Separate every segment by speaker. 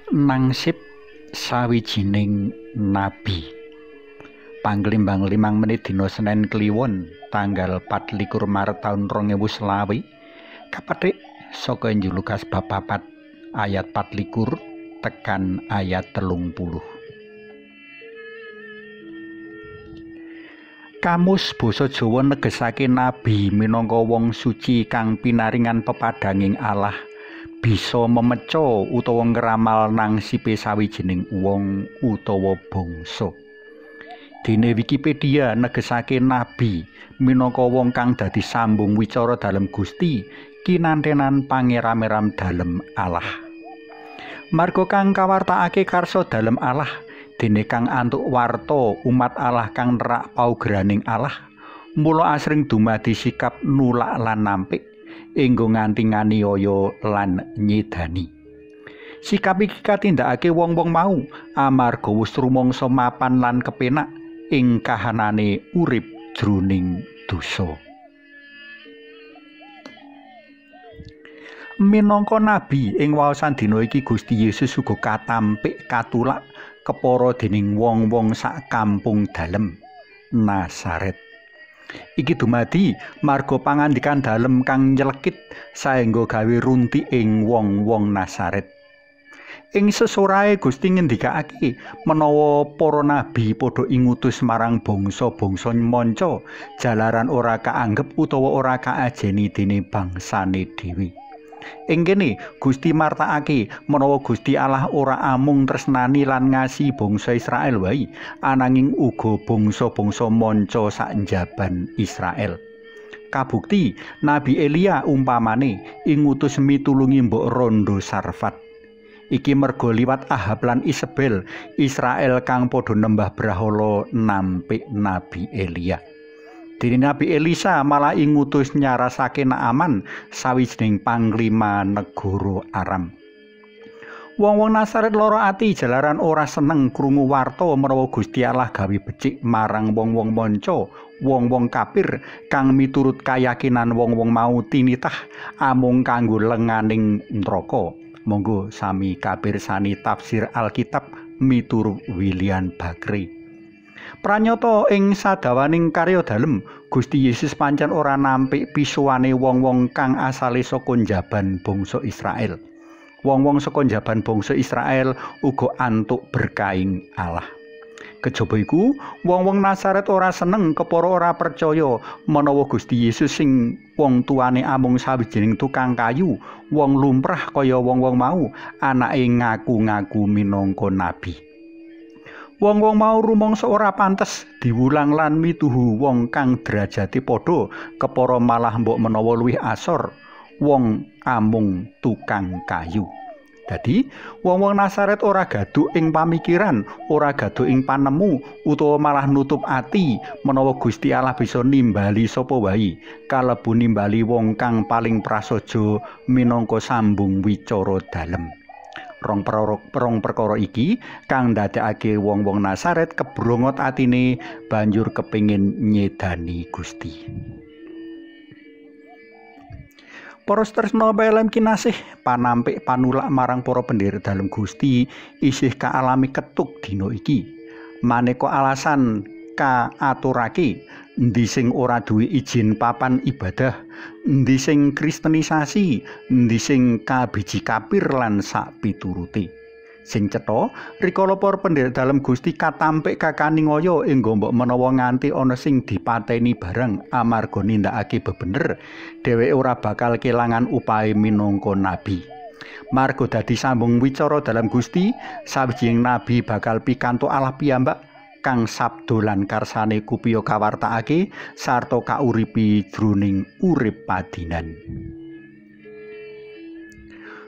Speaker 1: Nangsip sawijining nabi. Panglimbang 5 menit dina Senen Kliwon tanggal 24 Maret taun 2020 kapetik saka Injil Lukas bab 4 ayat 24 tekan ayat 30. Kamus basa Jawa negesake nabi minangka wong suci kang pinaringan pepadhanging Allah, bisa memeca utawa ngramal nangsipe sawijining wong utawa bangsa. Dene Wikipedia negesake nabi minangka wong kang dadi sambung wicara dalem Gusti kinantenan pangeram-eram dalem Allah. Marga kang kawartakake karsa dalem Allah, dene kang antuk warta umat Allah kang nerak paugeraning Allah, mula asring dumadi sikap nulak lan nampik enggo nganti nganiaya lan nyedani. Sikap iki katindakake wong-wong mau amarga wis rumangsa mapan lan kepenak ing kahanane urip jroning dosa. Minangka nabi ing waosan dina iki Gusti Yesus uga katampik katulak kepara dening wong-wong sak kampung dalem Nazaret. Iki dumadi marga pangandikan dalem kang nyelekit saengga gawe runti ing wong-wong Nazaret. Ing sesorae Gusti ngendikake menawa para nabi padha ingutus marang bangsa-bangsa manca jalaran ora kaanggep utawa ora kaajeni dening bangsane dhewe. Ing kene Gusti martakake menawa Gusti Allah ora amung tresnani lan ngasihi bangsa Israel wae, ananging uga bangsa-bangsa manca sak njaban Israel. Kabukti Nabi Elia umpamane ingutus mitulungi mbok rondo Sarfat. Iki merga liwat Ahab lan Isabel, Israel kang padha nembah brahala nampik Nabi Elia. Dene Nabi Elisa malah ingutus nyarasake Naaman, sawijining panglima negara Aram. Wong-wong Nazaret lara ati jalaran ora seneng krungu warta menawa Gusti Allah gawe becik marang wong-wong manca, wong-wong kafir kang miturut kayakinan wong-wong mau tinitah amung kanggo lenganing neraka. Monggo sami kapirsani tafsir Alkitab miturut William Barclay. Pranyata ing sadawaning karya dalem, Gusti Yesus pancen ora nampik pisuwane wong-wong kang asale saka njaban bangsa Israel. Wong-wong saka njaban bangsa Israel uga antuk berkahing Allah. Kejaba iku, wong-wong Nazaret ora seneng kepara ora percaya menawa Gusti Yesus sing wong tuane amung sawijining tukang kayu, wong lumrah kaya wong-wong mau, anake ngaku-ngaku minangka nabi. Wong-wong mau rumangsa ora pantes diwulang lan mituhu wong kang derajate padha kepara malah mbok menawa luwih asor, wong amung tukang kayu. Dadi, wong-wong Nazaret ora gaduh ing pamikiran, ora gaduh ing panemu, utawa malah nutup ati menawa Gusti Allah bisa nimbali sapa wae, kalebu nimbali wong kang paling prasaja minangka sambung wicara dalem. Rong perkara iki kang ndadekake wong-wong Nazaret kebrongot atine banjur kepingin nyedani Gusti. Para tresna PLM kinasih, panampik panulak marang para pendherek dalem Gusti isih kaalami ketuk dina iki. Maneka alasan kaaturake, endi sing ora duwe izin papan ibadah, endi sing kristenisasi, endi sing kabiji kafir lan sak piturute. Sing cetha, rikala para pendherek dalem Gusti katampik kakaningaya enggo mbok menawa nganti ana sing dipateni bareng amarga nindakake bebener, dheweke ora bakal kelangan upahe minangka nabi. Marga dadi sambung wicara dalem Gusti, sawijining nabi bakal pikantuk Allah piyambak kang sabda lan karsane kupiya kawartakake sarta kauripi jroning urip padinan.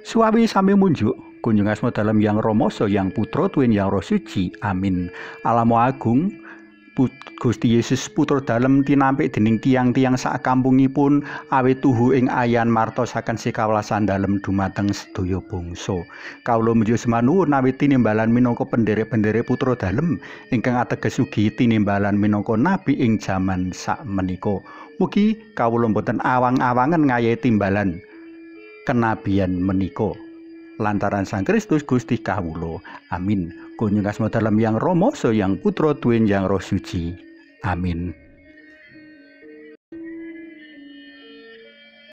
Speaker 1: Suwawi sami munjuk kunjung asma dalem Yang Rama Yang Putra tuwin Yang Roh Suci. Amin. Alamo agung Gusti Yesus putra dalem tinampik dening tiyang-tiyang sak kampungipun awit tuhu ing ayan martosaken sikawelasan dalem dumateng sedaya bangsa. Kawula muji semanuwun awit tinimbalan minangka penderek-penderek putra dalem ingkang ateges ugi tinimbalan minangka nabi ing jaman sakmenika. Mugi kawula mboten awang-awangen ngayahi timbalan kenabian menika. Lantaran Sang Kristus Gusti kawula. Amin. Kunjung asma dalem Yang Rama, Yang Putra, Tuwin Yang Roh Suci. Amin.